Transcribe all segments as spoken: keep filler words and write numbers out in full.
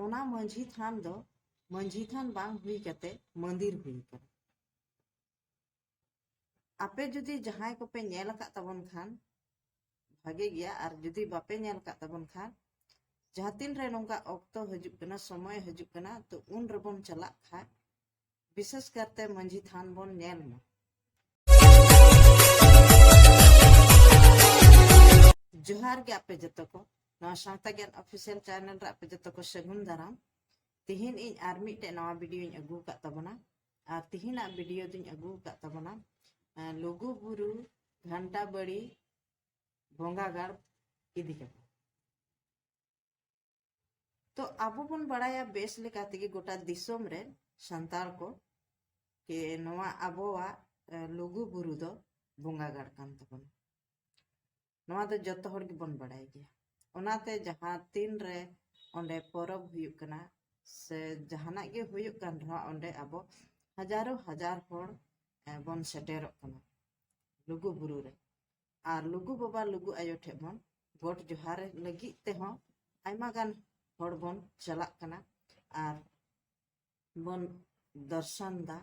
ᱚᱱᱟ ᱢᱟᱹᱡᱷᱤ ᱛᱷᱟᱱ ᱫᱚ ᱢᱟᱹᱡᱷᱤ ᱛᱷᱟᱱ ᱵᱟᱝ ᱦᱩᱭ ᱠᱟᱛᱮ ᱢᱚᱱᱫᱤᱨ ᱦᱩᱭ ᱟᱠᱟᱱᱟ᱾ ᱟᱯᱮ ᱡᱩᱫᱤ ᱡᱟᱦᱟᱸᱭ ᱠᱚᱯᱮ ᱧᱮᱞ ᱟᱠᱟᱫ ᱛᱟᱵᱚᱱ ᱠᱷᱟᱱ ᱵᱷᱟᱜᱮ ᱜᱮᱭᱟ, ᱟᱨ ᱡᱩᱫᱤ ᱵᱟᱯᱮ ᱧᱮᱞ ᱟᱠᱟᱫ ᱛᱟᱵᱚᱱ ᱠᱷᱟᱱ, ᱡᱟᱦᱟᱸ ᱛᱤᱱ ᱨᱮ ᱱᱚᱝᱠᱟ ᱚᱠᱛᱚ ᱦᱤᱡᱩᱜ ᱠᱟᱱᱟ, ᱥᱚᱢᱚᱭ ᱦᱤᱡᱩᱜ ᱠᱟᱱᱟ, ᱛᱚ ᱩᱱ ᱨᱮᱵᱚᱱ ᱪᱟᱞᱟᱜ ᱠᱷᱟᱱ ᱵᱤᱥᱮᱥ ᱠᱟᱨᱛᱮ ᱢᱟᱹᱡᱷᱤ ᱛᱷᱟᱱ ᱵᱚᱱ ᱧᱮᱞ ᱢᱟ᱾ ᱡᱚᱦᱟᱨ ᱜᱮ ᱟᱯᱮ ᱡᱚᱛᱚ ᱠᱚ, ᱱᱚᱣᱟ ᱥᱟᱶᱛᱟ ᱜᱮᱭᱟᱱ ᱚᱯᱷᱤᱥᱤᱭᱟᱞ ᱪᱮᱱᱮᱞ ᱨᱮ ᱟᱯᱮ ᱡᱚᱛᱚ ᱠᱚ ᱥᱟᱹᱜᱩᱱ ᱫᱟᱨᱟᱢ᱾ ᱛᱤᱦᱤᱧ ᱤᱧ ᱟᱨ ᱢᱤᱫᱴᱮᱡ ᱱᱟᱣᱟ ᱵᱷᱤᱰᱤᱭᱳᱧ ᱟᱹᱜᱩ ᱟᱠᱟᱫ ᱛᱟᱵᱚᱱᱟ, ᱟᱨ ᱛᱤᱦᱤᱧᱟᱜ ᱵᱷᱤᱰᱤᱭᱳ ᱫᱩᱧ ᱟᱹᱜᱩ ᱟᱠᱟᱫ ᱛᱟᱵᱚᱱᱟ, ᱮᱸ, ᱞᱩᱜᱩ ᱵᱩᱨᱩ ᱜᱷᱟᱱᱴᱟ ᱵᱟᱲᱤ ᱵᱚᱸᱜᱟ ᱜᱟᱲ ᱤᱫᱤ ᱠᱟᱛᱮ᱾ ᱛᱚ ᱟᱵᱚ ᱵᱚᱱ ᱵᱟᱲᱟᱭᱟ ᱵᱮᱥ ᱞᱮᱠᱟ ᱛᱮᱜᱮ ᱜᱚᱴᱟ ᱫᱤᱥᱚᱢ ᱨᱮ ᱥᱟᱱᱛᱟᱲ ᱠᱚ ᱡᱮ ᱱᱚᱣᱟ ᱟᱵᱚᱣᱟᱜ, ᱮ, ᱞᱩᱜᱩ ᱵᱩᱨᱩ ᱫᱚ ᱵᱚᱸᱜᱟ ᱜᱟᱲ ᱠᱟᱱ ᱛᱟᱵᱚᱱᱟ᱾ ᱱᱚᱣᱟ ᱫᱚ ᱡᱚᱛᱚ ᱦᱚᱲ ᱜᱮᱵᱚᱱ ᱵᱟᱲᱟᱭ ᱜᱮᱭᱟ᱾ ᱚᱱᱟᱛᱮ ᱡᱟᱦᱟᱸ ᱛᱤᱱ ᱨᱮ ᱚᱸᱰᱮ ᱯᱚᱨᱚᱵᱽ ᱦᱩᱭᱩᱜ ᱠᱟᱱᱟ ᱥᱮ ᱡᱟᱦᱟᱱᱟᱜ ᱜᱮ ᱦᱩᱭᱩᱜ ᱠᱟᱱ ᱨᱮᱦᱚᱸ, ᱚᱸᱰᱮ ᱟᱵᱚ ᱦᱟᱡᱟᱨᱚ ᱦᱟᱡᱟᱨ ᱦᱚᱲ, ᱮ, ᱵᱚᱱ ᱥᱮᱴᱮᱨᱚᱜ ᱠᱟᱱᱟ ᱞᱩᱜᱩ ᱵᱩᱨᱩ ᱨᱮ᱾ ᱟᱨ ᱞᱩᱜᱩ ᱵᱟᱵᱟ ᱞᱩᱜᱩ ᱟᱭᱳ ᱴᱷᱮᱱ ᱵᱚᱱ ᱜᱚᱰ ᱡᱚᱦᱟᱨ ᱞᱟᱹᱜᱤᱫ ᱛᱮᱦᱚᱸ ᱟᱭᱢᱟ ᱜᱟᱱ ᱦᱚᱲ ᱵᱚᱱ ᱪᱟᱞᱟᱜ ᱠᱟᱱᱟ ᱟᱨ ᱵᱚᱱ ᱫᱚᱨᱥᱚᱱ ᱫᱟ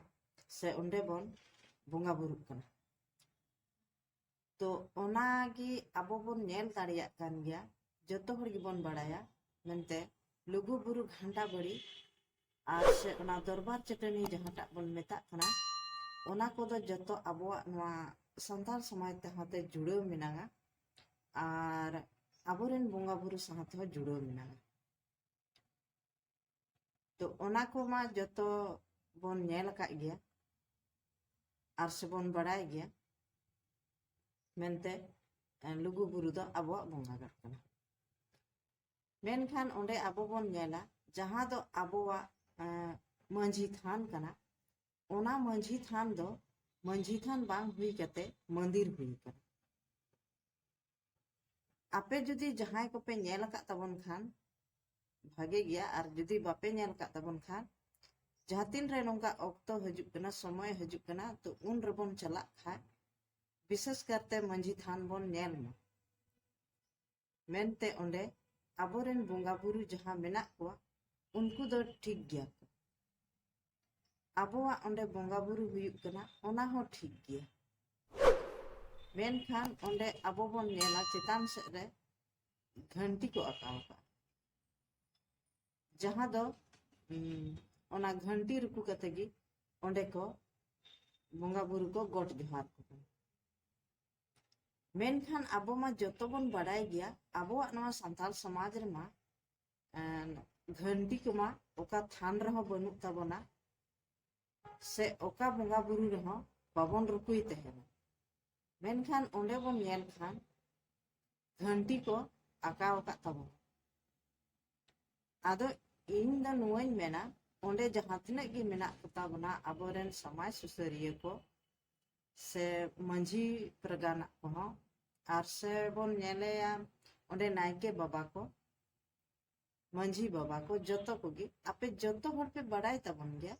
ᱥᱮ ᱚᱸᱰᱮ ᱵᱚᱱ ᱵᱚᱸᱜᱟ ᱵᱩᱨᱩᱜ ᱠᱟᱱᱟ᱾ ᱛᱚ ᱚᱱᱟᱜᱮ ᱟᱵᱚ ᱵᱚᱱ ᱧᱮᱞ ᱫᱟᱲᱮᱭᱟᱜ ᱠᱟᱱ ᱜᱮᱭᱟ, ᱡᱚᱛᱚ ᱦᱚᱲ ᱜᱮᱵᱚᱱ ᱵᱟᱲᱟᱭᱟ ᱢᱮᱱᱛᱮ ᱞᱩᱜᱩ ᱵᱩᱨᱩ ᱜᱷᱟᱱᱴᱟ ᱵᱟᱲᱤ ᱟᱨ ᱥᱮ ᱚᱱᱟ ᱫᱚᱨᱵᱟᱨ ᱪᱟᱹᱴᱟᱹᱱᱤ ᱡᱟᱦᱟᱸᱴᱟᱜ ᱵᱚᱱ ᱢᱮᱛᱟᱜ ᱠᱟᱱᱟ, ᱚᱱᱟ ᱠᱚᱫᱚ ᱡᱚᱛᱚ ᱟᱵᱚᱣᱟᱜ ᱱᱚᱣᱟ ᱥᱟᱱᱛᱟᱲ ᱥᱚᱢᱟᱡᱽ ᱛᱮᱦᱚᱸ ᱛᱮ ᱡᱩᱲᱟᱹᱣ ᱢᱮᱱᱟᱜᱼᱟ᱾ ᱟᱨ ᱟᱵᱚᱨᱮᱱ ᱵᱚᱸᱜᱟ ᱵᱩᱨᱩ ᱥᱟᱶ ᱛᱮᱦᱚᱸ ᱡᱩᱲᱟᱹᱣ ᱢᱮᱱᱟᱜᱼᱟ᱾ ᱛᱚ ᱚᱱᱟ ᱠᱚᱢᱟ ᱡᱚᱛᱚ ᱵᱚᱱ ᱧᱮᱞ ᱟᱠᱟᱫ ᱜᱮᱭᱟ ᱟᱨ ᱥᱮᱵᱚᱱ ᱵᱟᱲᱟᱭ ᱜᱮᱭᱟ ᱢᱮᱱᱛᱮ, ᱮ, ᱞᱩᱜᱩ ᱵᱩᱨᱩ ᱫᱚ ᱟᱵᱚᱣᱟᱜ ᱵᱚᱸᱜᱟ ᱜᱟᱲ ᱠᱟᱱᱟ᱾ ᱢᱮᱱᱠᱷᱟᱱ ᱚᱸᱰᱮ ᱟᱵᱚ ᱵᱚᱱ ᱧᱮᱞᱟ ᱡᱟᱦᱟᱸ ᱫᱚ ᱟᱵᱚᱣᱟᱜ, ᱮ, ᱢᱟᱹᱡᱷᱤ ᱛᱷᱟᱱ ᱠᱟᱱᱟ, ᱚᱱᱟ ᱢᱟᱹᱡᱷᱤ ᱛᱷᱟᱱ ᱫᱚ ᱢᱟᱹᱡᱷᱤ ᱛᱷᱟᱱ ᱵᱟᱝ ᱦᱩᱭ ᱠᱟᱛᱮ ᱢᱚᱱᱫᱤᱨ ᱦᱩᱭ ᱟᱠᱟᱱᱟ᱾ ᱟᱯᱮ ᱡᱩᱫᱤ ᱡᱟᱦᱟᱸᱭ ᱠᱚᱯᱮ ᱧᱮᱞ ᱟᱠᱟᱫ ᱛᱟᱵᱚᱱ ᱠᱷᱟᱱ ᱵᱷᱟᱜᱮ ᱜᱮᱭᱟ, ᱟᱨ ᱡᱩᱫᱤ ᱵᱟᱯᱮ ᱧᱮᱞ ᱟᱠᱟᱫ ᱛᱟᱵᱚᱱ ᱠᱷᱟᱱ, ᱡᱟᱦᱟᱸ ᱛᱤᱱ ᱨᱮ ᱱᱚᱝᱠᱟ ᱚᱠᱛᱚ ᱦᱤᱡᱩᱜ ᱠᱟᱱᱟ, ᱥᱚᱢᱚᱭ ᱦᱤᱡᱩᱜ ᱠᱟᱱᱟ, ᱛᱚ ᱩᱱ ᱨᱮᱵᱚᱱ ᱪᱟᱞᱟᱜ ᱠᱷᱟᱱ ᱵᱤᱥᱮᱥ ᱠᱟᱨᱛᱮ ᱢᱟᱹᱡᱷᱤ ᱛᱷᱟᱱ ᱵᱚᱱ ᱧᱮᱞ ᱢᱟ᱾ ᱢᱮᱱᱛᱮ ᱚᱸᱰᱮ ᱟᱵᱚᱨᱮᱱ ᱵᱚᱸᱜᱟ ᱵᱩᱨᱩ ᱡᱟᱦᱟᱸ ᱢᱮᱱᱟᱜ ᱠᱚᱣᱟ, ᱩᱱᱠᱩ ᱫᱚ ᱴᱷᱤᱠ ᱜᱮᱭᱟ ᱠᱚ᱾ ᱟᱵᱚᱣᱟᱜ ᱚᱸᱰᱮ ᱵᱚᱸᱜᱟ ᱵᱩᱨᱩ ᱦᱩᱭᱩᱜ ᱠᱟᱱᱟ, ᱚᱱᱟ ᱦᱚᱸ ᱴᱷᱤᱠ ᱜᱮᱭᱟ᱾ ᱢᱮᱱᱠᱷᱟᱱ ᱚᱸᱰᱮ ᱟᱵᱚ ᱵᱚᱱ ᱧᱮᱞᱟ ᱪᱮᱛᱟᱱ ᱥᱮᱫ ᱨᱮ ᱜᱷᱟᱱᱴᱤ ᱠᱚ ᱟᱸᱠᱟᱣ ᱟᱠᱟᱫᱼᱟ, ᱡᱟᱦᱟᱸ ᱫᱚ, ᱩᱢ, ᱚᱱᱟ ᱜᱷᱟᱱᱴᱤ ᱨᱩᱠᱩ ᱠᱟᱛᱮ ᱜᱮ ᱚᱸᱰᱮ ᱠᱚ ᱵᱚᱸᱜᱟ ᱵᱩᱨᱩ ᱠᱚ ᱜᱚᱴ ᱡᱚᱦᱟᱨ ᱠᱚ ᱠᱟᱱᱟ᱾ ᱢᱮᱱᱠᱷᱟᱱ ᱟᱵᱚ ᱢᱟ ᱡᱚᱛᱚ ᱵᱚᱱ ᱵᱟᱰᱟᱭ ᱜᱮᱭᱟ, ᱟᱵᱚᱣᱟᱜ ᱱᱚᱣᱟ ᱥᱟᱱᱛᱟᱲ ᱥᱚᱢᱟᱡᱽ ᱨᱮᱢᱟ, ᱮᱸ, ᱜᱷᱟᱱᱴᱤ ᱠᱚᱢᱟ ᱚᱠᱟ ᱛᱷᱟᱱ ᱨᱮᱦᱚᱸ ᱵᱟᱹᱱᱩᱜ ᱛᱟᱵᱚᱱᱟ, ᱥᱮ ᱚᱠᱟ ᱵᱚᱸᱜᱟ ᱵᱩᱨᱩ ᱨᱮᱦᱚᱸ ᱵᱟᱵᱚᱱ ᱨᱩᱠᱩᱭ ᱛᱟᱦᱮᱱᱟ᱾ ᱢᱮᱱᱠᱷᱟᱱ ᱚᱸᱰᱮ ᱵᱚᱱ ᱧᱮᱞ ᱠᱷᱟᱱ ᱜᱷᱟᱱᱴᱤ ᱠᱚ ᱟᱸᱠᱟᱣ ᱟᱠᱟᱫ ᱛᱟᱵᱚᱱᱟ᱾ ᱟᱫᱚ ᱤᱧ ᱫᱚ ᱱᱚᱣᱟᱧ ᱢᱮᱱᱟ, ᱚᱸᱰᱮ ᱡᱟᱦᱟᱸ ᱛᱤᱱᱟᱹᱜ ᱜᱮ ᱢᱮᱱᱟᱜ ᱠᱚᱛᱟ ᱵᱚᱱᱟ ᱟᱵᱚᱨᱮᱱ ᱥᱚᱢᱟᱡᱽ ᱥᱩᱥᱟᱹᱨᱤᱭᱟᱹ ᱠᱚ, ᱥᱮ ᱢᱟᱹᱡᱷᱤ ᱯᱟᱨᱜᱟᱱᱟ ᱠᱚᱦᱚᱸ, ᱟᱨ ᱥᱮ ᱵᱚᱱ ᱧᱮᱞᱮᱭᱟ ᱚᱸᱰᱮ ᱱᱟᱭᱠᱮ ᱵᱟᱵᱟ ᱠᱚ, ᱢᱟᱹᱡᱷᱤ ᱵᱟᱵᱟ ᱠᱚ, ᱡᱚᱛᱚ ᱠᱚᱜᱮ, ᱟᱯᱮ ᱡᱚᱛᱚ ᱦᱚᱲ ᱯᱮ ᱵᱟᱰᱟᱭ ᱛᱟᱵᱚᱱ ᱜᱮᱭᱟ᱾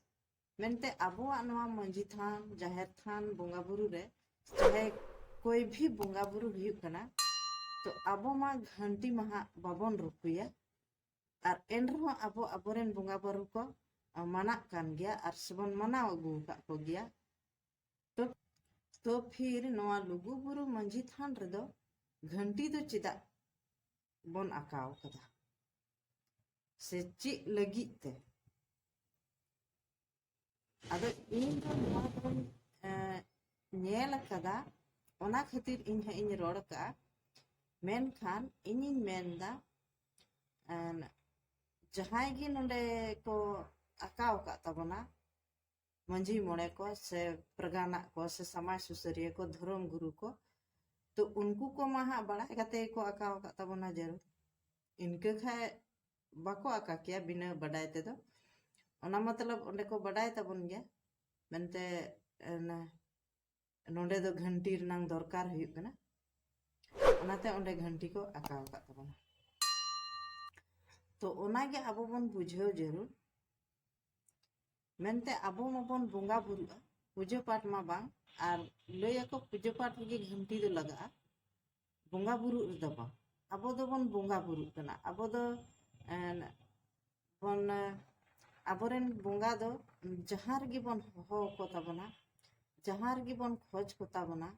ᱢᱮᱱᱛᱮ ᱟᱵᱚᱣᱟᱜ ᱱᱚᱣᱟ ᱢᱟᱹᱡᱷᱤ ᱛᱷᱟᱱ, ᱡᱟᱦᱮᱨ ᱛᱷᱟᱱ, ᱵᱚᱸᱜᱟ ᱵᱩᱨᱩ ᱨᱮ ᱪᱟᱦᱮ ᱠᱚᱭ ᱵᱷᱤ ᱵᱚᱸᱜᱟ ᱵᱩᱨᱩ ᱦᱩᱭᱩᱜ ᱠᱟᱱᱟ, ᱛᱚ ᱟᱵᱚ ᱢᱟ ᱜᱷᱟᱱᱴᱤ ᱢᱟ ᱦᱟᱸᱜ ᱵᱟᱵᱚᱱ ᱨᱩᱠᱩᱭᱟ᱾ ᱟᱨ ᱮᱱ ᱨᱮᱦᱚᱸ ᱟᱵᱚ ᱟᱵᱚᱨᱮᱱ ᱵᱚᱸᱜᱟ ᱵᱩᱨᱩ ᱠᱚ, ᱟ, ᱢᱟᱱᱟᱜ ᱠᱟᱱ ᱜᱮᱭᱟ ᱟᱨ ᱥᱮᱵᱚᱱ ᱢᱟᱱᱟᱣ ᱟᱹᱜᱩ ᱟᱠᱟᱫ ᱠᱚᱜᱮᱭᱟ᱾ ᱛᱚ, ᱛᱚ ᱯᱷᱤᱨ ᱱᱚᱣᱟ ᱞᱩᱜᱩ ᱵᱩᱨᱩ ᱢᱟᱹᱡᱷᱤ ᱛᱷᱟᱱ ᱨᱮᱫᱚ ᱜᱷᱟᱱᱴᱤ ᱫᱚ ᱪᱮᱫᱟᱜ ᱵᱚᱱ ᱟᱸᱠᱟᱣ ᱠᱟᱫᱟ? ᱥᱮ ᱪᱮᱫ ᱞᱟᱹᱜᱤᱫ ᱛᱮ? ᱟᱫᱚ ᱤᱧ ᱫᱚ ᱱᱚᱣᱟ ᱫᱚᱧ, ᱮᱸ, ᱧᱮᱞ ᱟᱠᱟᱫᱟ, ᱚᱱᱟ ᱠᱷᱟᱹᱛᱤᱨ ᱤᱧ ᱦᱟᱸᱜ ᱤᱧ ᱨᱚᱲ ᱠᱟᱜᱼᱟ᱾ ᱢᱮᱱᱠᱷᱟᱱ ᱤᱧᱤᱧ ᱢᱮᱱᱫᱟ, ᱮᱸ, ᱡᱟᱦᱟᱸᱭ ᱜᱮ ᱱᱚᱰᱮ ᱠᱚ ᱟᱸᱠᱟᱣ ᱟᱠᱟᱫ ᱛᱟᱵᱚᱱᱟ, ᱢᱟᱹᱡᱷᱤ ᱢᱚᱬᱮ ᱠᱚ ᱥᱮ ᱯᱟᱨᱜᱟᱱᱟ ᱠᱚ ᱥᱮ ᱥᱚᱢᱟᱡᱽ ᱥᱩᱥᱟᱹᱨᱤᱭᱟᱹ ᱠᱚ, ᱫᱷᱚᱨᱚᱢ ᱜᱩᱨᱩ ᱠᱚ, ᱛᱚ ᱩᱱᱠᱩ ᱠᱚ ᱢᱟ ᱦᱟᱸᱜ ᱵᱟᱲᱟᱭ ᱠᱟᱛᱮ ᱜᱮᱠᱚ ᱟᱸᱠᱟᱣ ᱟᱠᱟᱫ ᱛᱟᱵᱚᱱᱟ ᱡᱟᱹᱨᱩᱲ᱾ ᱤᱱᱠᱟᱹ ᱠᱷᱟᱡ ᱵᱟᱠᱚ ᱟᱸᱠᱟ ᱠᱮᱭᱟ ᱵᱤᱱᱟᱹ ᱵᱟᱰᱟᱭ ᱛᱮᱫᱚ᱾ ᱚᱱᱟ ᱢᱚᱛᱞᱚᱵ ᱚᱸᱰᱮ ᱠᱚ ᱵᱟᱰᱟᱭ ᱛᱟᱵᱚᱱ ᱜᱮᱭᱟ ᱢᱮᱱᱛᱮ, ᱮᱱ, ᱱᱚᱰᱮ ᱫᱚ ᱜᱷᱟᱱᱴᱤ ᱨᱮᱱᱟᱝ ᱫᱚᱨᱠᱟᱨ ᱦᱩᱭᱩᱜ ᱠᱟᱱᱟ, ᱚᱱᱟᱛᱮ ᱚᱸᱰᱮ ᱜᱷᱟᱱᱴᱤ ᱠᱚ ᱟᱸᱠᱟᱣ ᱟᱠᱟᱫ ᱛᱟᱵᱚᱱᱟ᱾ ᱛᱚ ᱚᱱᱟᱜᱮ ᱟᱵᱚ ᱵᱚᱱ ᱵᱩᱡᱷᱟᱹᱣ ᱡᱟᱹᱨᱩᱲ᱾ ᱢᱮᱱᱛᱮ ᱟᱵᱚ ᱢᱟᱵᱚᱱ ᱵᱚᱸᱜᱟ ᱵᱩᱨᱩᱜᱼᱟ, ᱯᱩᱡᱟᱹ ᱯᱟᱴ ᱢᱟ ᱵᱟᱝ, ᱟᱨ ᱞᱟᱹᱭ ᱟᱠᱚ ᱯᱩᱡᱟᱹ ᱯᱟᱴ ᱨᱮᱜᱮ ᱜᱷᱟᱱᱴᱤ ᱫᱚ ᱞᱟᱜᱟᱜᱼᱟ, ᱵᱚᱸᱜᱟ ᱵᱩᱨᱩᱜ ᱨᱮᱫᱚ ᱵᱟᱝ᱾ ᱟᱵᱚ ᱫᱚᱵᱚᱱ ᱵᱚᱸᱜᱟ ᱵᱩᱨᱩᱜ ᱠᱟᱱᱟ, ᱟᱵᱚ ᱫᱚ, ᱮᱸ, ᱵᱚᱱ ᱟᱵᱚᱨᱮᱱ ᱵᱚᱸᱜᱟ ᱫᱚ ᱡᱟᱦᱟᱸ ᱨᱮᱜᱮ ᱵᱚᱱ ᱦᱚᱦᱚ ᱟᱠᱚ ᱛᱟᱵᱚᱱᱟ, ᱡᱟᱦᱟᱸ ᱨᱮᱜᱮ ᱵᱚᱱ ᱠᱷᱚᱡᱽ ᱠᱚ ᱛᱟᱵᱚᱱᱟ,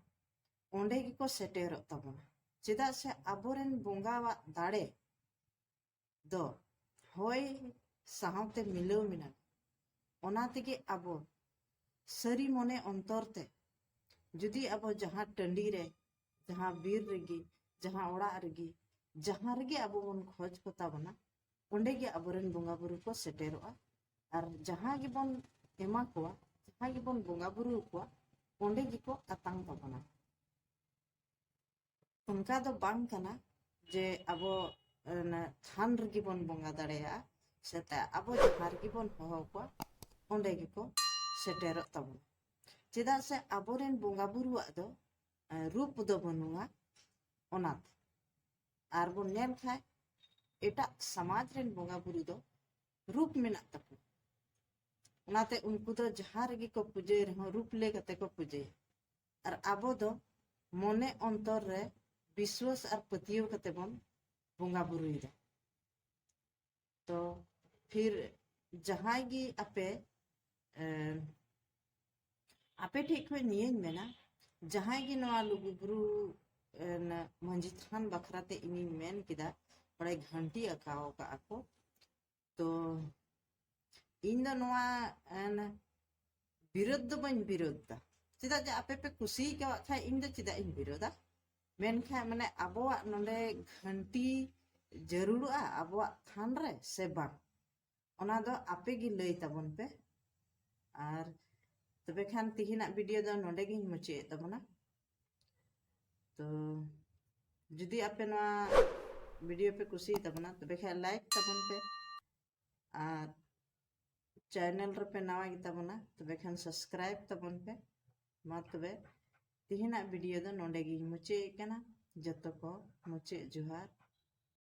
ᱚᱸᱰᱮ ᱜᱮᱠᱚ ᱥᱮᱴᱮᱨᱚᱜ ᱛᱟᱵᱚᱱᱟ᱾ ᱪᱮᱫᱟᱜ ᱥᱮ ᱟᱵᱚᱨᱮᱱ ᱵᱚᱸᱜᱟᱣᱟᱜ ᱫᱟᱲᱮ ᱫᱚ ᱦᱚᱭ ᱥᱟᱶᱛᱮ ᱢᱤᱞᱟᱹᱣ ᱢᱮᱱᱟᱜᱼᱟ᱾ ᱚᱱᱟ ᱛᱮᱜᱮ ᱟᱵᱚ ᱥᱟᱹᱨᱤ ᱢᱚᱱᱮ ᱚᱱᱛᱚᱨ ᱛᱮ ᱡᱩᱫᱤ ᱟᱵᱚ ᱡᱟᱦᱟᱸ ᱴᱟᱺᱰᱤ ᱨᱮ, ᱡᱟᱦᱟᱸ ᱵᱤᱨ ᱨᱮᱜᱮ, ᱡᱟᱦᱟᱸ ᱚᱲᱟᱜ ᱨᱮᱜᱮ, ᱡᱟᱦᱟᱸ ᱨᱮᱜᱮ ᱟᱵᱚ ᱵᱚᱱ ᱠᱷᱚᱡᱽ ᱠᱚ ᱛᱟᱵᱚᱱᱟ, ᱚᱸᱰᱮ ᱜᱮ ᱟᱵᱚᱨᱮᱱ ᱵᱚᱸᱜᱟ ᱵᱩᱨᱩ ᱠᱚ ᱥᱮᱴᱮᱨᱚᱜᱼᱟ᱾ ᱟᱨ ᱡᱟᱦᱟᱸ ᱜᱮᱵᱚᱱ ᱮᱢᱟ ᱠᱚᱣᱟ, ᱡᱟᱦᱟᱸ ᱜᱮᱵᱚᱱ ᱵᱚᱸᱜᱟ ᱵᱩᱨᱩ ᱟᱠᱚᱣᱟ, ᱚᱸᱰᱮ ᱜᱮᱠᱚ ᱟᱛᱟᱝ ᱛᱟᱵᱚᱱᱟ᱾ ᱚᱱᱠᱟ ᱫᱚ ᱵᱟᱝ ᱠᱟᱱᱟ ᱡᱮ ᱟᱵᱚ ᱚᱱᱟ ᱛᱷᱟᱱ ᱨᱮᱜᱮ ᱵᱚᱱ ᱵᱚᱸᱜᱟ ᱫᱟᱲᱮᱭᱟᱜᱼᱟ, ᱥᱮ ᱛᱟ-, ᱟᱵᱚ ᱡᱟᱦᱟᱸ ᱨᱮᱜᱮ ᱵᱚᱱ ᱦᱚᱦᱚ ᱠᱚᱣᱟ, ᱚᱸᱰᱮ ᱜᱮᱠᱚ ᱥᱮᱴᱮᱨᱚᱜ ᱛᱟᱵᱚᱱᱟ᱾ ᱪᱮᱫᱟᱜ ᱥᱮ ᱟᱵᱚᱨᱮᱱ ᱵᱚᱸᱜᱟ ᱵᱩᱨᱩᱣᱟᱜ ᱫᱚ, ᱮ, ᱨᱩᱯ ᱫᱚ ᱵᱟᱹᱱᱩᱜᱼᱟ, ᱚᱱᱟᱛᱮ᱾ ᱟᱨ ᱵᱚᱱ ᱧᱮᱞ ᱠᱷᱟᱡ ᱮᱴᱟᱜ ᱥᱚᱢᱟᱡᱽ ᱨᱮᱱ ᱵᱚᱸᱜᱟ ᱵᱩᱨᱩ ᱫᱚ ᱨᱩᱯ ᱢᱮᱱᱟᱜ ᱛᱟᱠᱚᱣᱟ᱾ ᱚᱱᱟᱛᱮ ᱩᱱᱠᱩ ᱫᱚ ᱡᱟᱦᱟᱸ ᱨᱮᱜᱮ ᱠᱚ ᱯᱩᱡᱟᱹᱭ ᱨᱮᱦᱚᱸ ᱨᱩᱯ ᱞᱟᱹᱭ ᱠᱟᱛᱮ ᱠᱚ ᱯᱩᱡᱟᱹᱭᱟ᱾ ᱟᱨ ᱟᱵᱚ ᱫᱚ ᱢᱚᱱᱮ ᱚᱱᱛᱚᱨ ᱨᱮ ᱵᱤᱥᱣᱟᱥ ᱟᱨ ᱯᱟᱹᱛᱭᱟᱹᱣ ᱠᱟᱛᱮ ᱵᱚᱱ ᱵᱚᱸᱜᱟ ᱵᱩᱨᱩᱭᱮᱫᱟ᱾ ᱛᱚ ᱯᱷᱤᱨ ᱡᱟᱦᱟᱸᱭ ᱜᱮ ᱟᱯᱮ, ᱮ, ᱟᱯᱮ ᱴᱷᱮᱡ ᱠᱷᱚᱡ ᱱᱤᱭᱟᱹᱧ ᱢᱮᱱᱟ, ᱡᱟᱦᱟᱸᱭ ᱜᱮ ᱱᱚᱣᱟ ᱞᱩᱜᱩᱵᱩᱨᱩ, ᱮ, ᱢᱟᱹᱡᱷᱤ ᱛᱷᱟᱱ ᱵᱟᱠᱷᱨᱟ ᱛᱮ ᱤᱧᱤᱧ ᱢᱮᱱ ᱠᱮᱫᱟ, ᱚᱸᱰᱮ ᱜᱷᱟᱱᱴᱤ ᱟᱸᱠᱟᱣ ᱟᱠᱟᱫᱼᱟ ᱠᱚ, ᱛᱚ ᱤᱧ ᱫᱚ ᱱᱚᱣᱟ, ᱮ, ᱵᱤᱨᱳᱫ ᱫᱚ ᱵᱟᱹᱧ ᱵᱤᱨᱳᱫ ᱫᱟ᱾ ᱪᱮᱫᱟᱜ ᱡᱮ ᱟᱯᱮ ᱯᱮ ᱠᱩᱥᱤ ᱠᱟᱣᱟᱜ ᱠᱷᱟᱡ ᱤᱧ ᱫᱚ ᱪᱮᱫᱟᱜ ᱤᱧ ᱵᱤᱨᱳᱫᱟ? ᱢᱮᱱᱠᱷᱟᱱ ᱢᱟᱱᱮ ᱟᱵᱚᱣᱟᱜ ᱱᱚᱰᱮ ᱜᱷᱟᱱᱴᱤ ᱡᱟᱹᱨᱩᱲᱚᱜᱼᱟ ᱟᱵᱚᱣᱟᱜ ᱛᱷᱟᱱ ᱨᱮ ᱥᱮ ᱵᱟᱝ? ᱚᱱᱟ ᱫᱚ ᱟᱯᱮ ᱜᱮ ᱞᱟᱹᱭ ᱛᱟᱵᱚᱱ ᱯᱮ᱾ ᱟᱨ ᱛᱚᱵᱮ ᱠᱷᱟᱱ ᱛᱤᱦᱤᱧᱟᱜ video ᱫᱚ ᱱᱚᱰᱮ ᱜᱤᱧ ᱢᱩᱪᱟᱹᱫ ᱮᱫ ᱛᱟᱵᱚᱱᱟ᱾ ᱛᱚ ᱡᱩᱫᱤ ᱟᱯᱮ ᱱᱚᱣᱟ video ᱯᱮ ᱠᱩᱥᱤᱭᱟᱜ ᱛᱟᱵᱚᱱᱟ, ᱛᱚᱵᱮ ᱠᱷᱟᱱ like ᱛᱟᱵᱚᱱ ᱯᱮ᱾ ᱟᱨ channel ᱨᱮᱯᱮ ᱱᱟᱣᱟ ᱜᱮᱛᱟ ᱵᱚᱱᱟ, ᱛᱚᱵᱮ ᱠᱷᱟᱱ subscribe ᱛᱟᱵᱚᱱ ᱯᱮ᱾ ᱢᱟ ᱛᱚᱵᱮ ᱛᱤᱦᱤᱧᱟᱜ video ᱫᱚ ᱱᱚᱰᱮ ᱜᱤᱧ ᱢᱩᱪᱟᱹᱫ ᱮᱫ ᱠᱟᱱᱟ᱾ ᱡᱚᱛᱚ ᱠᱚ ᱢᱩᱪᱟᱹᱫ ᱡᱚᱦᱟᱨ᱾